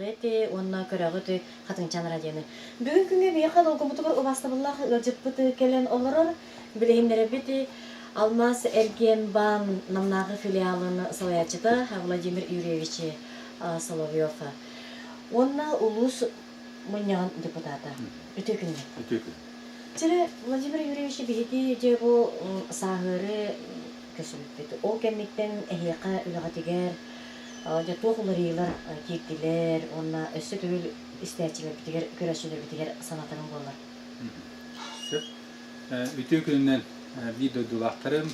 Истэҕит уонна көрөҕүт Хатыҥчаан радионы. Бүгүн күҥҥэ биһиэхэ долгуммутугар убаастабыллаах ыалдьыппыт кэлэн олорор. Билиһиннэрэбит Алмаас эргиэн-баан Намнааҕы филиалын салайааччыта Владимир Юрьевич Соловьев уонна улуус мунньаҕын депутата. Үтүө күнүнэн. Үтүө күн. Чэрэ, Владимир Юрьевич, биһиги дьэ бу сааһыары көсүбүппүт. Ол кэнниттэн эһиэхэ үлэҕитигэр дьэ туох уларыйыылар киирдилэр уонна өссө төгүл истээччилэрбитигэр, көрөөччүлэрбитигэр санатарым буоллар. Сөп. Үтүө күнүнэн биир дойдулаахтарым,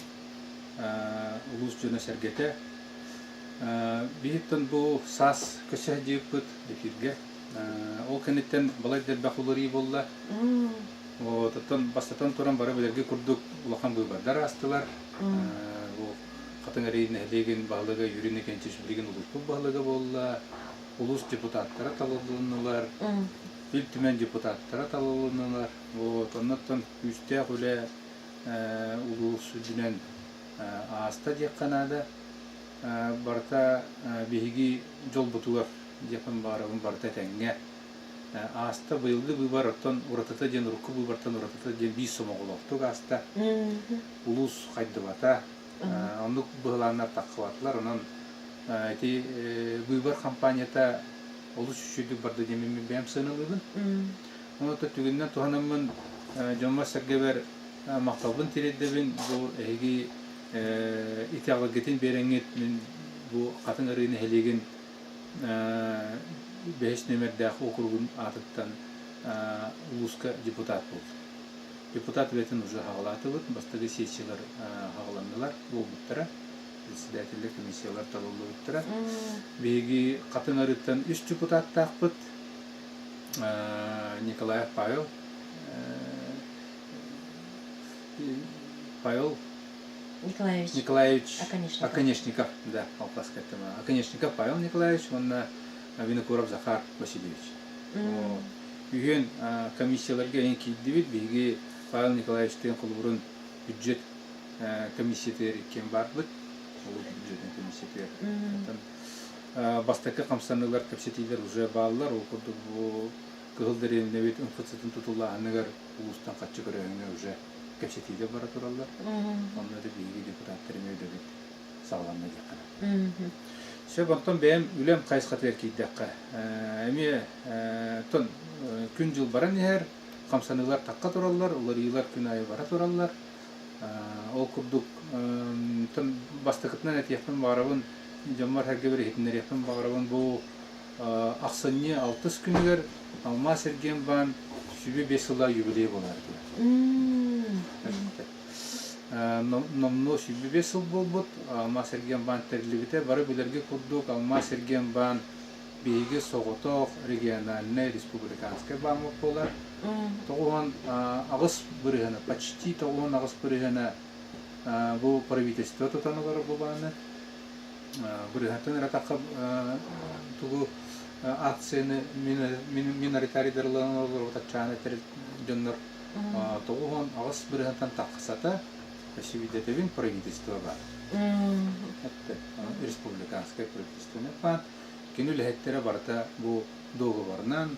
улуус дьоно-сэргэтэ. Биһиттэн бу саас көсө сылдьыбыппыт эфиргэ. Ол кэнниттэн балай да элбэх уларыйыы буолла. Вот, оттон бастатан туран бары билэргэ курдук улахан быыбардар аастылар. Бу Хатыҥ Арыы нэһилиэгин баһылыга Юрий Иннокентьевич билигин улууспут баһылыга буолла. Улуус депутаттара талылыннылар. Ил Түмэн депутаттара талылыннылар. Вот, оннуттан күүстээх үлэ улуус үрдүнэн ааста диэххэ наада. Барыта биһиги дьолбутугар диэхпин баҕарабын барыта этэҥҥэ ааста. Быйылгы быыбар оттон уратыта диэн урукку быыбартан уратыта диэн биир сомоҕолоохтук ааста. Улуус хайдыбата. Оннук быһылааннар таххыбатылар. Онон ити быыбар хампаанньата олус үчүгэйдик барда диэн мин бэйэм сыаналыыбын. Онон түгэнинэн туһанаммын дьоммор-сэргэбэр махталбын тириэрдэбин. Бу эһиги итэҕэлгитин биэрэҥҥит мин бу Хатыҥ Арыы нэһилиэгин бэһис нүөмэрдээх уокуругун аатыттан улууска депутат буолдум. Депутат үлэтин уже хаҕалаатыбыт, бастакы сессиялар хаҕаланнылар, буолбуттара, председателлэр, комиссиялар талыллыбыттара. Биһиги Хатыҥ Арыыттан үс депутаттаахпыт, Николаев Павел, Павел Николаевич, Николаевич Оконешников. Оконешников, да, алпаска Оконешников Павел Николаевич уонна Винокуров Захар Васильевич. Үһүөн комиссияларга эн киирдибит. Биһиги Павел Николаевичтыын холобурун бюджет комиссиятыгар иккиэн баарбыт. Улуус бюджетын комиссиятыгар. Бастакы хамсаныылар, кэпсэтиилэр уже бааллар. Ол курдук бу Кыһыл дэриэбинэбит МФЦ-тын тутуллааһыныгар улуустан хаччы көрөөһүҥҥэ уже кэпсэтиилэр бара тураллар. Онно да биһиги депутаттар эмиэ үлэбит саҕаланна диэххэ наада. Сөп, онтон бэйэм үлэм хайысхатыгар киирдэххэ, эмиэ оттон күн-дьыл баран иһэр, хамсаныылар тахха тураллар, уларыйыылар күн аайы бара тураллар. Ол курдук, оттон бастакытынан этиэхпин баҕарабын, дьоммор-сэргэбэр иһитиннэриэхпин баҕарабын, бу Ахсынньы алтыс күнүгэр Алмаас эргиэн-баан 25 сыла юбилей буолар этэ. Номнуо 25 сыл буолбут Алмаас эргиэн-баан тэриллибитэ. Бары билэргэ курдук Алмаас эргиэн-баан биһиги соҕотох региональнай республиканскай бааммыт буолар. 98 бырыһыана, почти 98 бырыһыана бу правительство тутан олорор бу бааны. Бырыһыантан эрэ тахха тугу акцияны миноритарийдарланан олорбут аччаан этэр дьоннор 98 бырыһыантан тахсата сибидэтэбин правительство баар. Республиканскай правительственный план. Кини үлэһиттэрэ барыта бу договорынан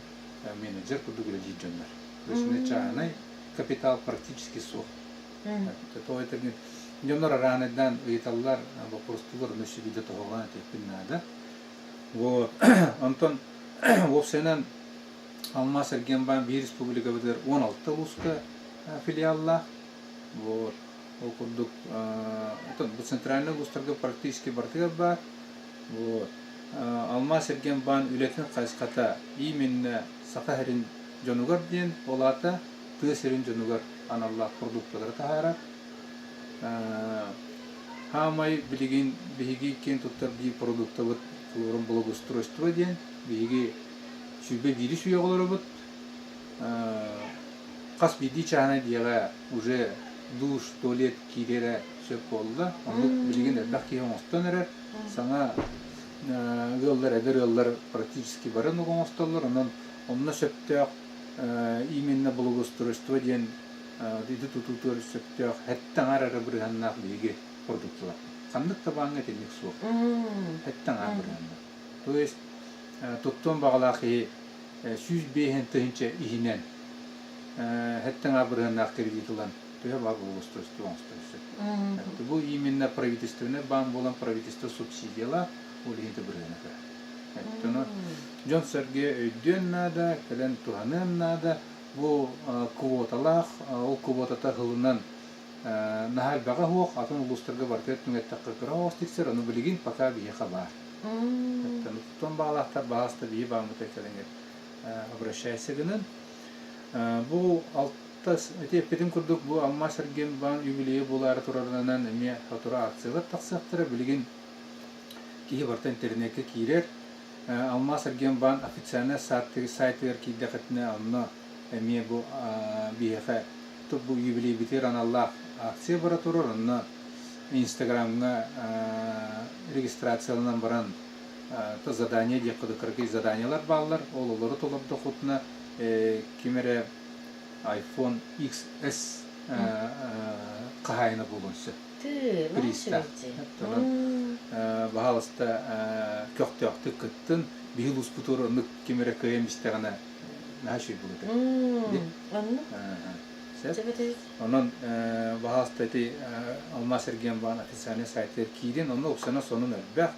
менеджер курдук үлэлиир дьоннор. То есть чааһынай капитал практически суох. Тоҕо этэргин дьоннор араанайдаан ыйыталлар, боппуруостуулар, ону өссө биирдэ тоһоҕолоон этиэхпин наада. Вот. Онтон уопсайынан Алмаас эргиэн-баан биир республикабытыгар 16 улууска филиаллаах. Вот. Ол курдук, оттон бу центральнай улуустарга практически барытыгар баар. Вот. Алмаас эргиэн-баан үлэтин хайысхата именно Саха сирин дьонугар диэн, ол аата тыа сирин дьонугар аналлаах продукталары таһаарар. Хаамай билигин биһиги киэн туттар биир продуктабыт флорум благоустройство диэн биһиги 21 үйэ олоробут. Хас биирдии чааһынай дьиэҕэ уже душ, туалет киирэрэ сөп буолла. Оннук билигин элбэх киһи оҥостон эрэр. Саҥа ыаллар, эдэр ыаллар практически бары оннук оҥостоллор. Онон онно сөптөөх именно благоустройство диэн ити тутуутугар сөптөөх сэттэ аҥаар эрэ бырыһыаннаах биһиги продукталар. Ханнык да бааҥҥа итинник суох. Сэттэ аҥаар бырыһыаннаах. То есть Туттуон баҕалаах киһи 105 тыһыынча иһинэн хэттэн бырыһыаннаах кредит ылан төһө баар буолуостуосту оҥостон сөп. Бу именно правительственный банк буолан правительство субсидиялаах, ол иһин бырыһыана кыра. Ону дьон-сэргэ өйдүөн наада, кэлэн туһаныан наада. Бу квоталаах, ол квотата сылынан наһаа элбэҕэ суох, атын улуустарга барытыгар түҥэттэххэ кыра оҕус тиксэр, ону билигин пока биһиэхэ баар. Туттуон баҕалаахтар баҕаста биһи бааммыта кэлэҥэр обращайся гынан. Бу алтас ити эппитим курдук бу Алмаасэргиэнбаан юбилейа буолаары турарынан эмиэ сотору акциялар тахсыахтара. Билигин киһи барыта интернеккэ киирэр. Алмаасэргиэнбаан официальнай сайтыгар киирдэххитинэ онно эмиэ бу биһиэхэ бу юбилейбитигэр аналлаах акция бара турар. Онно Инстаграмҥа регистрацияланан баран то задание диэххэ кыракый заданиелар бааллар. Ол олору толордоххутуна ким эрэ iPhone XS хаһаайына буолуон сөп. Приз-таах. Онон баһаалыста көхтөөхтүк кыттын. Биһи улууспутугар оннук ким эрэ кыайан истэҕинэ наһаа үчүгэй буолуо этэ. Оннук. Сөп. Онон баһаалыста ити Алмаасэргиэнбаан официальнай сайтыгар киирин, онно уксана сонун элбэх.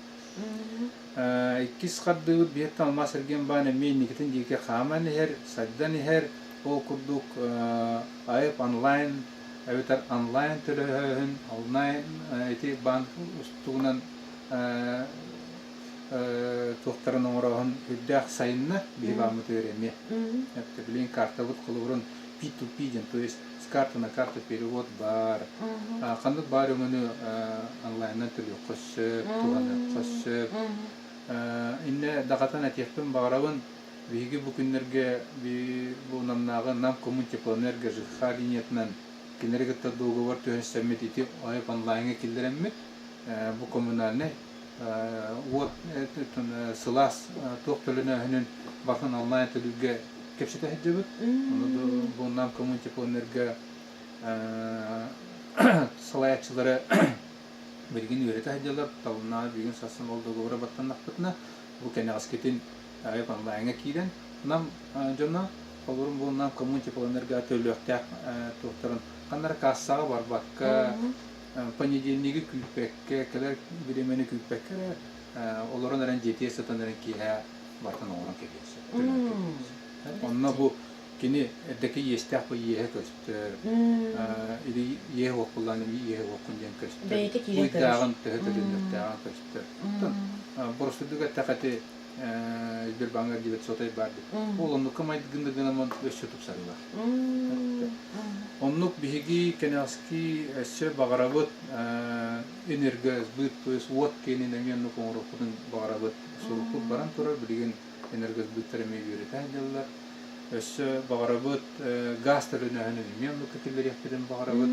Иккис хардыыбыт биһиэттэн Алмаасэргиэнбаан эмиэ инникитин диэки хааман иһэр, сайдан иһэр. Ол курдук АЭП онлайн эбэтэр онлайн төлөһөөһүн, онлайн ити банк устугунан туохтарын оҥорооһун үрдээх сайынна биһи бааммытыгар эмиэ. Билигин картабыт холобурун P2P диэн, то есть с карты на карту перевод баар. Ханнык баар өҥөнү онлайнынан төлүөххэ сөп, туһаныахха сөп. Иннэ даҕатан этиэхпин баҕарабын, биһиги бу күннэргэ бу Намнааҕы Нам Коммунтеплоэнерго ЖКХ линиятынан кинилэри кытта договор түһэрсэммит ити АЭП онлайҥа киллэрэммит бу коммунальнай уот сылаас туох төлөнөөһүнүн барытын онлайн төлүүргэ кэпсэтэ сылдьабыт. Ону бу Нам Коммунтеплоэнерго салайааччылара билигин үөрэтэ сылдьаллар. Талыннаҕа бүгүн сарсын ол договора баттаннахпытына бу кэнэҕэскитин АЭП онлайҥа киирэн Нам дьоно холобурун бу Нам Коммунтеплоэнерго төлүөхтээх туохтарын ханна эрэ кассаҕа барбакка понедельнигы күүппэккэ, кэлэр бириэмэни күүппэккэ эрэ олорон эрэн дьиэтигэр сытан эрэн киэһэ барытын оҥорон кэбиһиэн сөп, төлөөн кэбиһиэн сөп. Онно бу кини эрдэки иэстээх бу иэһэ көстөр, или иэһэ уохпуллаан иэһэ уоххун диэн көстөр, Бэйэтэ киирэн көрөр. ыйдааҕын төһө төлөнүөхтээҕин көстөр. Оттон боростуйдук эттэххэ ити Сбербаҥҥа 900 баар дии. Ол оннукка майгынды гынан өссө тупсарылар. Оннук биһиги кэнэҕэски өссө баҕарабыт энергосбыт, то есть уот киэнин эмиэ оннук оҥоруохпутун баҕарабыт. Сурукпут баран турар, билигин энергосбыттар эмиэ үөрэтэ сылдьаллар. Өссө баҕарабыт газ төлөнөөһүнүн эмиэ оннукка киллэриэхпитин баҕарабыт.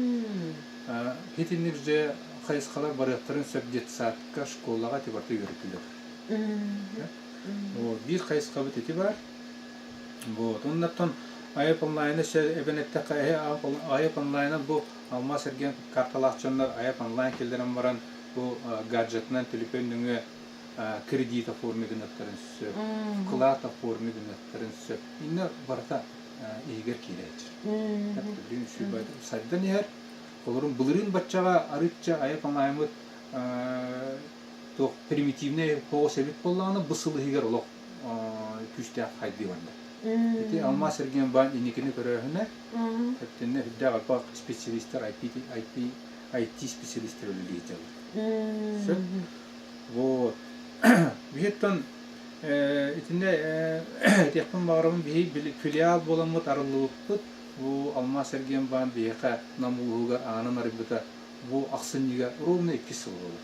Итинник же хайысхалар барыахтарын сөп детсадка, школаҕа ити барыта үөрэтиллэр. Вот, биир хайысхабыт ити баар. Вот, оннуттан АЭП онлайна эбэн эттэххэ, АЭП онлайна бу Алмаас эргиэн карталаах дьоннор АЭП онлайн киллэрэн баран бу гаджетынан төлөпүөн нөҥүө кредит оформи гыныахтарын сөп, вклад оформи гыныахтарын сөп. Иннэ барыта иһигэр киирээччи. Сайдан иһэр. Олорун былырыын баччаҕа арыычча АЭП онлайммыт туох примитивнэй соҕус эбит буоллаҕына, бу сыл иһигэр олох күүстээх хайдыы барда. Ити Алмаасэргиэнбаан инникини көрөөһүнэ, өттүнэ үрдээх элбэх специалистар, IT, IT, IT специалистар үлэлии сылдьаллар. Сөп. Вот. Биһиттэн итиннэ этиэхпин баҕарабын биһи филиал буоламмыт арыллыбыппыт. Бу Алмаасэргиэнбаан биһиэхэ Нам улууһугар аанын арыйбыта бу ахсынньыга ровно иккис сыл буолар.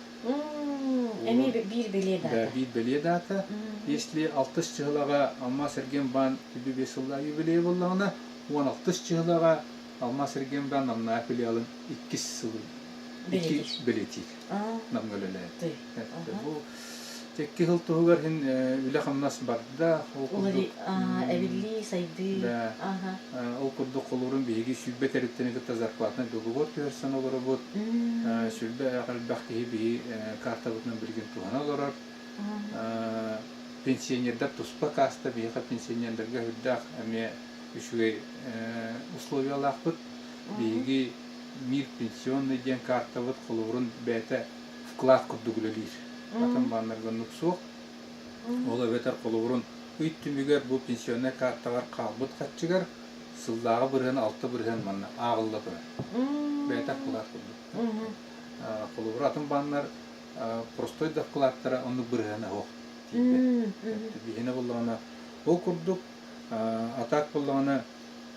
Эмиэ биир бэлиэ даата. Биир бэлиэ даата. Если алтыс чыһылаҕа Алмаасэргиэнбаан 25 сыллаах юбилейа буоллаҕына, 16 чыһылаҕа Алмаасэргиэнбаан Намнаа филиалын иккис сылын икки бэлиэтиир. Намҥа үлэлээбит. Бу икки сыл туһугар иһин үлэ-хамнас барда. Ол курдук эбиллии, сайдыы. Да. Ол курдук холуурун биһиги 120 тэрилтэни кытта зарплатнай договор түһэрсэн олоробут. 120 элбэх киһи биһи картабытынан билигин туһана олорор. Пенсионердар туспа каста, биһиэхэ пенсионердарга үрдээх эмиэ үчүгэй условиялаахпыт. Биһиги Мир пенсионный диэн картабыт холобурун бэйэтэ вклад курдук үлэлиир. Атын бааннарга оннук суох. Ол эбэтэр холобурун ый түмүгэр бу пенсионнай картаҕар хаалбыт харчыгар сыллааҕы бырыһыан 6% манна ааҕылла турар. Бэйэтэ вклад курдук. Холобура атын бааннар простой да вкладтара оннук бырыһыана суох тиийбэт. Биһиэнэ буоллаҕына ол курдук а так буоллаҕына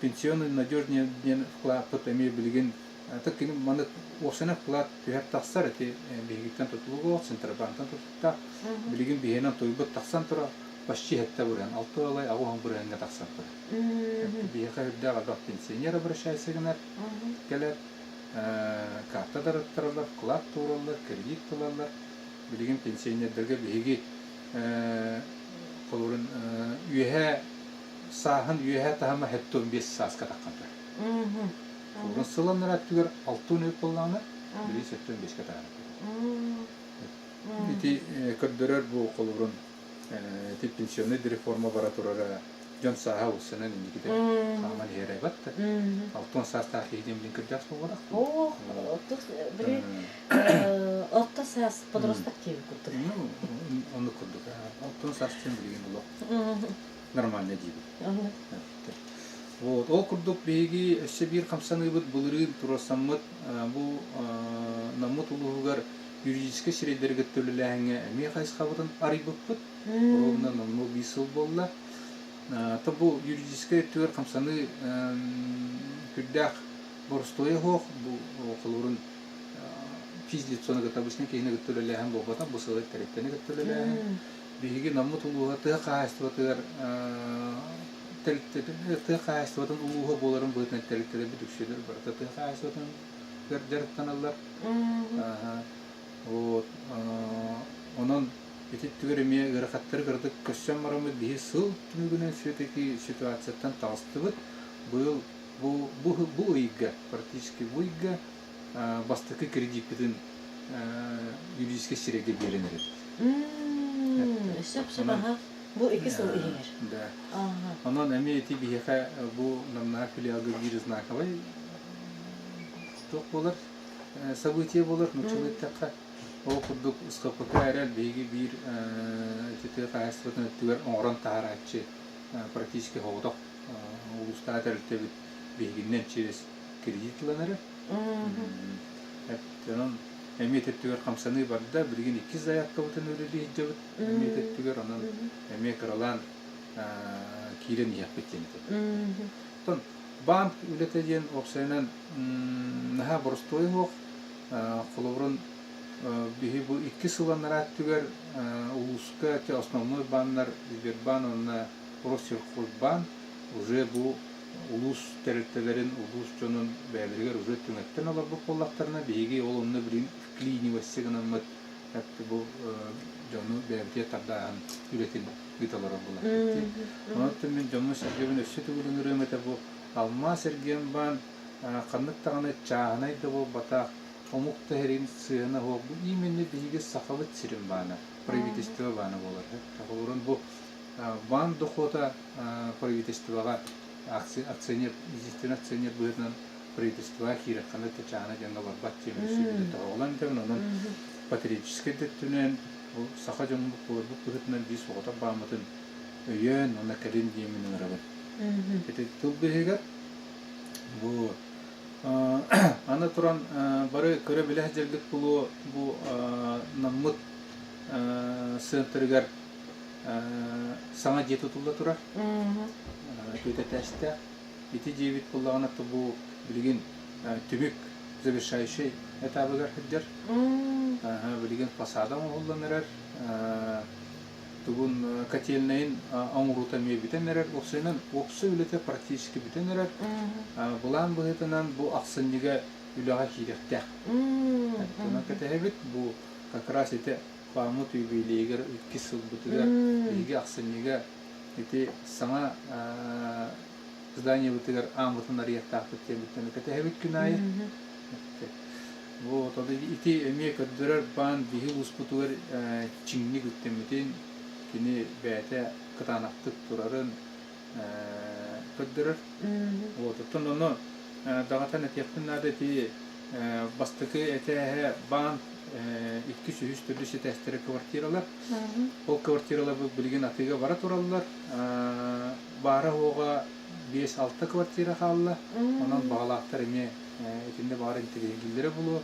пенсионный надежнее диэн вкладпыт эмиэ билигин кини маны уопсайынан вклад түһэр тахсар ити биһигиттэн тутулуга Центробанктан тутулуктаах. Билигин биһиэнэн туйбут тахсан турар почти 7%, 6 ылай 80 бырыһыаҥҥа тахсан турар. Биһиэхэ үрдээх элбэх пенсионер обращайся гынар, кэлэр, карта дарыттараллар, вклад туураллар, кредит ылаллар. Билигин пенсионердарга биһиги холобурун үөһээ сааһын үөһээ таһыма 75 сааска таххан турар. Холобурун сыл анараа өттүгэр 63 буоллаҕына, билигин 75-кэ таһаарар. Ити көрдөрөр бу холобурун ити пенсионный реформа бара турара дьон сааһа улсанан инникитэ хааман иһэрэ батта. 60 саастаах киһи диэн билин кырдьаҕас буолбатах. Ох, били орто саас подросток диэбит курдук. Ну, оннук курдук. 60 саас диэн билигин олох нормально диибит. Вот, ол курдук биһиги өссө биир хамсаныыбыт былырыын туруорсаммыт бу Наммыт улууһугар юридическай сирэйдэргэ төлөлөөһүҥҥэ эмиэ хайысхабытын арыйбыппыт. Ровно номнуо 5 сыл буолла. То бу юридическай өттүгэр хамсаныы күрдээх боростуойа суох. Бу холобурун физлицоны кытта обычно киһини кытта үлэлээһин буолбатах, бу сылы тэрилтэни кытта үлэлээһин. Биһиги Наммыт улууһа тыа хаһаайыстыбатыгар тыа хаһаайыстыбатын улууһа буоларын быһыытынан тэрилтэлэрбит үксүлэр барыта тыа хаһаайыстыбатын дьарыктаналлар. Вот онон ити өттүгэр эмиэ ыарахаттары кыратык көрсөн бараммыт биһи сыл түмүгүнэн все-таки ситуацияттан таҕыстыбыт. Быйыл бу, бу, бу ыйга, практически бу ыйга бастакы кредиппитин юридическай сирэйгэ биэрэн эрэбит. Сөп сөп аха. Бу 2 сыл иһигэр. Да. Онон эмиэ ити биһиэхэ бу Намнаах филиалга биир знаковай туох буолар, событие буолар, нууччалыы эттэххэ. Ол курдук СХПК эрэл биһиги биир ити тыа хаһаайыстыбатын өттүгэр оҥорон таһаарааччы практически соҕотох улуустааҕы тэрилтэбит биһигиннэн через кредит ылан эрэр. Онон эмиэ өттүгэр хамсаныы барда. Билигин иккис заявкабытын үлэлии сылдьабыт. Эмиэ өттүгэр онон эмиэ кыралаан киирэн иһиэхпит диэн этэ. Оттон банк үлэтэ диэн уопсайынан наһаа боростуой суох. Холобурун биһи бу 2 сыл анараа өттүгэр улууска основной баннар Сбербаан уонна Россельхозбаан уже бу улуус тэрилтэлэрин, улуус дьонун бэйэлэригэр уже түҥэттэн олорбут буоллахтарына, биһиги ол онно билигин вклиниваться гынаммыт бу дьону бэйэбитигэр тардааһын үлэтин ыыта олорор буоллахпыт. Онон мин дьоммун-сэргэбин өссө төгүл ыҥырыам этэ бу Алмаас эргиэн баан ханнык даҕаны чааһынай да буолбатах, омук да иһэрин сыһыана суох. Бу именно биһиги Сахабыт сирин баана, правительство баана буолар. Холобурун бу баан дохуота правительствоҕа акционер, единственный акционер быһыытынан правительствоҕа киирэр, ханнык да чааһынай дьоҥҥо барбат диэн өссө тоһоҕолоон этэбин. Онон патриотическай да өттүнэн бу саха дьоммут буоларбыт быһыытынан биир соҕотох бааммытын өйөөн уонна кэлин диэммин ыҥырабын. Ити тыл быыһыгар бу аны туран бары көрө-билэ сылдьаргыт буолуо бу Наммыт центрыгар саҥа дьиэ тутулла турар. Түөрт этээстээх. Ити дьиэбит буоллаҕына бу билигин түмүк завершающий этабыгар сылдьар. Билигин фасада оҥоһуллан эрэр. Тугун котельнайын оҥоруута эмиэ бүтэн эрэр. Уопсайынан уопсай үлэтэ практически бүтэн эрэр. Былаан быһыытынан бу ахсынньыга үлэҕэ киириэхтээх. Онон кэтэһэбит. Бу как раз ити бааммыт юбилейигэр иккис сылбытыгар биһиги ахсынньыга ити саҥа зданиебытыгар ааммытын арыйыахтаахпыт диэбиттэн кэтэһэбит күн аайы. Вот, ити эмиэ көрдөрөр баан биһи улууспутугар чиҥник үктэммитин. кини бэйэтэ кытаанахтык турарын көрдөрөр. Вот, оттон ону даҕатан этиэхпин наада ити бастакы этээһэ баан иккис, үһүс, төрдүс этээстэрэ квартиралар. Ол квартиралар билигин атыыга бара тураллар. Баара-суоҕа 5-6 квартира хаалла. Онон баҕалаахтар эмиэ итиннэ баҕар интэриэһиргииллэрэ буолуо.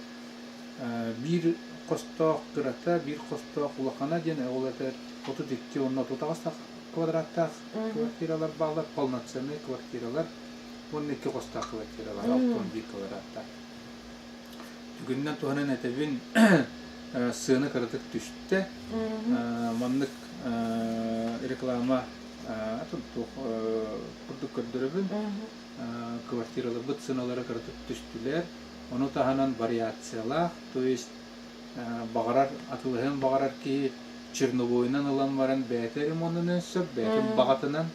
Биир хостоох кырата, биир хостоох улахана диэн ол этэр 32 уонна 38 квадраттаах квартиралар бааллар, полноценный квартиралар уонна икки хостоох квартиралар, 61 квадраттаах. Бүгүннэн туһанан этэбин, сыана кыратык түстэ. Маннык реклама атын туох курдук көрдөрөбүн. Квартираларбыт сыаналара кыратык түстүлэр. Ону таһынан вариациялаах, то есть баҕарар атылыһыан баҕарар киһи черновойунан ылан баран бэйэтэ ремонунан сөп, бэйэтин баҕатынан,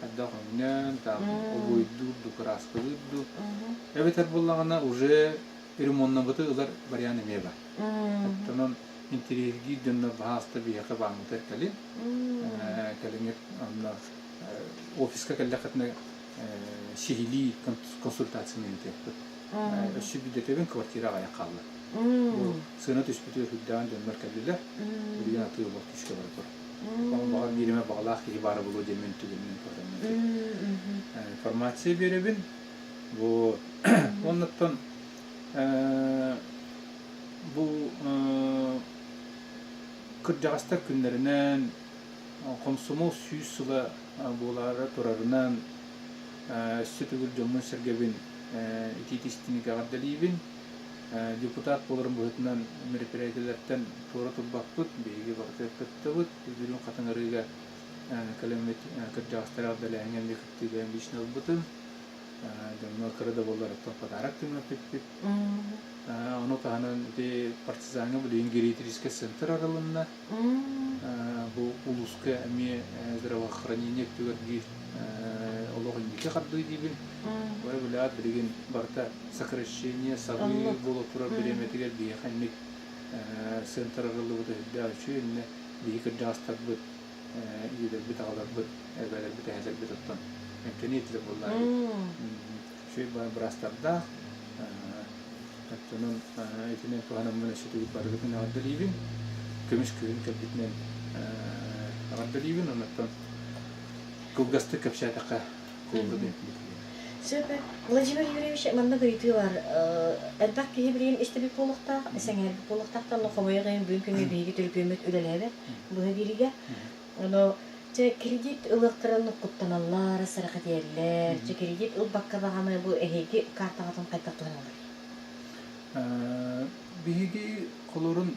хайдах өҥнөөн, там обуойдуур дуу, кырааскалыыр дуу. Эбэтэр буоллаҕына уже ремоннабыты ылар вариант эмиэ бар. Оттонон интэриэһиргиир дьоннор баһаалыста биһиэхэ бааммытыгар кэлин. Кэлиҥҥит онно офиска кэллэххитинэ сиһилии консультацияны ыытыахпыт. Өссө биирдэтэбин квартира аҕыйах хаалла. Бу сыана түспүтүгэр үрдээн дьоннор кэллилэр. Билигин атыы олох күүскэ бара турар. Баҕар биир эмэ баҕалаах киһи баара буолуо диэммин түгэммин туһанаммын информация биэрэбин. Бу оннуттан бу кырдьаҕастар күннэринэн хомсомуол 100 сыла буолаары турарынан өссө төгүл дьоммун-сэргэбин итиитистиник эҕэрдэлиибин. Депутат буоларым быһыытынан мероприятиелэртэн туора турбаппыт, биһиги барыта кыттабыт. Бүлүүн Хатыҥырыыга кэлэммит кырдьаҕастары эҕэрдэлээһиҥҥэ эмиэ кыттыыга лично ылбытым. Дьоҥҥо кыра да буоллар оттон подарок түҥэппиппит. Ону таһынан ити партизаҥҥа билигин гериатрическай центр арылынна. Бу улууска эмиэ здравоохранение өттүгэр биир олох инники хардыы диибин. Бары билээт билигин барыта сокращение, сабыы буола турар бириэмэтигэр биһиэхэ инник центр арыллыбыта үрдээх үчүгэй иннэ биһи кырдьаҕастарбыт ийэлэрбит, аҕаларбыт, эбээлэрбит, эһэлэрбит оттон эмтэнии этилэр буоллаа Үчүгэй быраастардаах Оттонон итинэн туһанаммын өссө төгүл барыгытын эҕэрдэлиибин. Көмүс күһүн кэлбитинэн эҕэрдэлиибин. Оннуттан кылгастык кэпсээтэххэ куолу диэн Сөп. Владимир Юрьевич, маннык ыйытыы бар. Элбэх киһи билигин истибит буолуохтаах, сэҥээрбит буолуохтаахтан, но хомойуох иһин бүгүн күҥҥэ биһиги төлөпүөммүт үлэлээбэт быһа биэриигэ. Ону чэ кредит ылыахтарын куттаналлар, сэрэхэтийэллэр. Чэ кредит ылбакка даҕаны бу эһиги картаҕытын хайдах туһаналларый? Биһиги холорун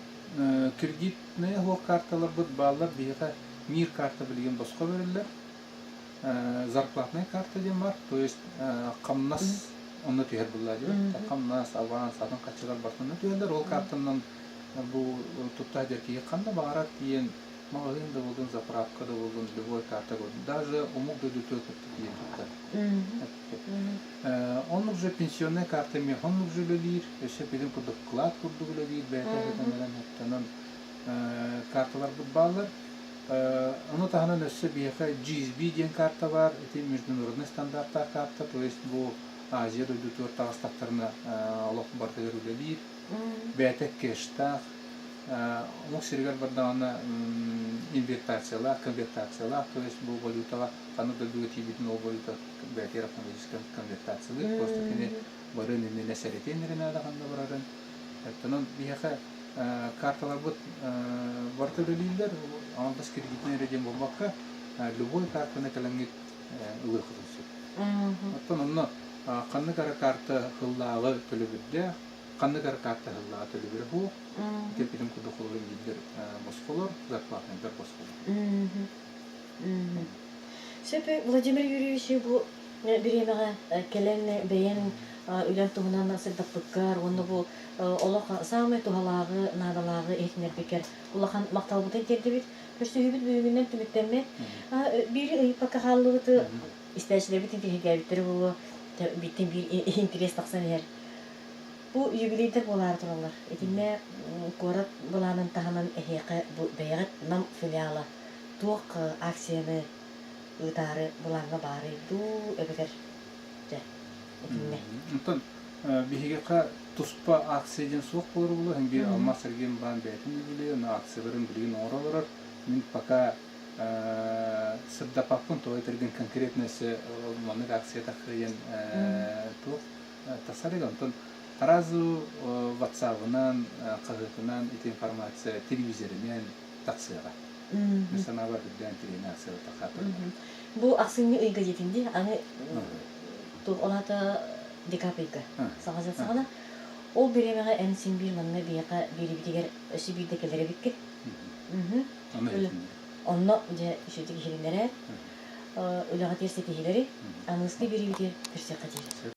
кредитнэй оһох карталарбыт бааллар. Биһиэхэ Мир карта билигин босхо бэриллэр. Зарплатная карта диэн бар, то есть хамнас онно түһэр буолла диэбит. Хамнас, аванс, атын харчылар барытын онно түһэллэр. Ол картанан бу тутта сылдьар киһи ханна баҕарар тиийэн маҕаһыын да буоллун, заправка да буоллун, любой карта буоллун, даже омук дойдутугар кытта тиийэн туттар. Оннук же пенсионная карта эмиэ оннук же үлэлиир, өссө билим курдук вклад курдук үлэлиир, бэйэтэ бэйэтэ оттонон карталарбыт бааллар. Ону таһынан өссө биһиэхэ GSB диэн карта баар, ити международный стандартаах карта, то есть бу Азия дойдутугар таҕыстахтарына олох барытыгар үлэлиир. Бэйэтэ кэштаах, омук сиригэр бардаҕына инвертациялаах, конвертациялаах, то есть бу валютаҕа ханнык дойдуга тиийбитин ол валюта бэйэтигэр автоматически конвертациялыыр, просто кини бары иннинэ сэрэтиэн эрэ наада ханна барарын. Оттон биһиэхэ карталарбыт барыта үлэлииллэр, аҥардас кредитнэй эрэ диэн буолбакка, любой картаны кэлэҥҥит ылыаххытын сөп. Оттон онно ханнык эрэ карта сыллааҕы төлөбүрдээх, ханнык эрэ карта сыллааҕы төлөбүрэ суох. Ити эппитим курдук холобур биирдэр босхолор, зарплатныйдар босхолор. Сөп, Владимир Юрьевич, бу бириэмэҕэ кэлэн бэйэҥ үлэҥ туһунан сырдаппыккар уонна бу олох саамай туһалааҕы, наадалааҕы иһитиннэрбиккэр улахан махталбытын тиэрдэбит. Көрсүһүүбүт бүгүҥҥүнэн түмүктэммит. Биири ыйыппакка хааллыбыт истээччилэрбит интириэһиргээбиттэрэ буолуо, бииртэн биир интириэс тахсан иһэр. Бу юбилейдар буолаары тураллар. Итиннэ куорат былаанын таһынан эһиэхэ бу бэйэҕит Нам филиала. Туох акцияны ыытаары былааҥҥа баарый дуу, эбэтэр дьэ, итиннэ. Онтон биһигэхэ туспа акция диэн суох буолар буолуо. Биир Алмаас эргиэн баан бэйэтин үбүлүө, ону акцияларын билигин оҥоро олорор. Мин пока сырдаппаппын, тоҕо этэргин конкретно өссө маннык акция тахсыа диэн туох тахсар Онтон сразу ватсабынан, хаһыатынан ити информация телевизоринэн тахсыаҕа. Мин санаабар үрдээн тириэнэ акцияда тахаатар. Бу ахсынньы ыйга диэтин дии, аны туох ол аата декабрь ыйга саҥа дьыл саҕана. Ол бириэмэҕэ эн син биир манна биһиэхэ биэрибитигэр өссө биирдэ кэлэр эбиккин. Онно дьэ үчүгэйдик иһилиннэрээр, үлэҕитигэр ситиһиилэри, аныгыскы биэриибитигэр көрсүөххэ диэри.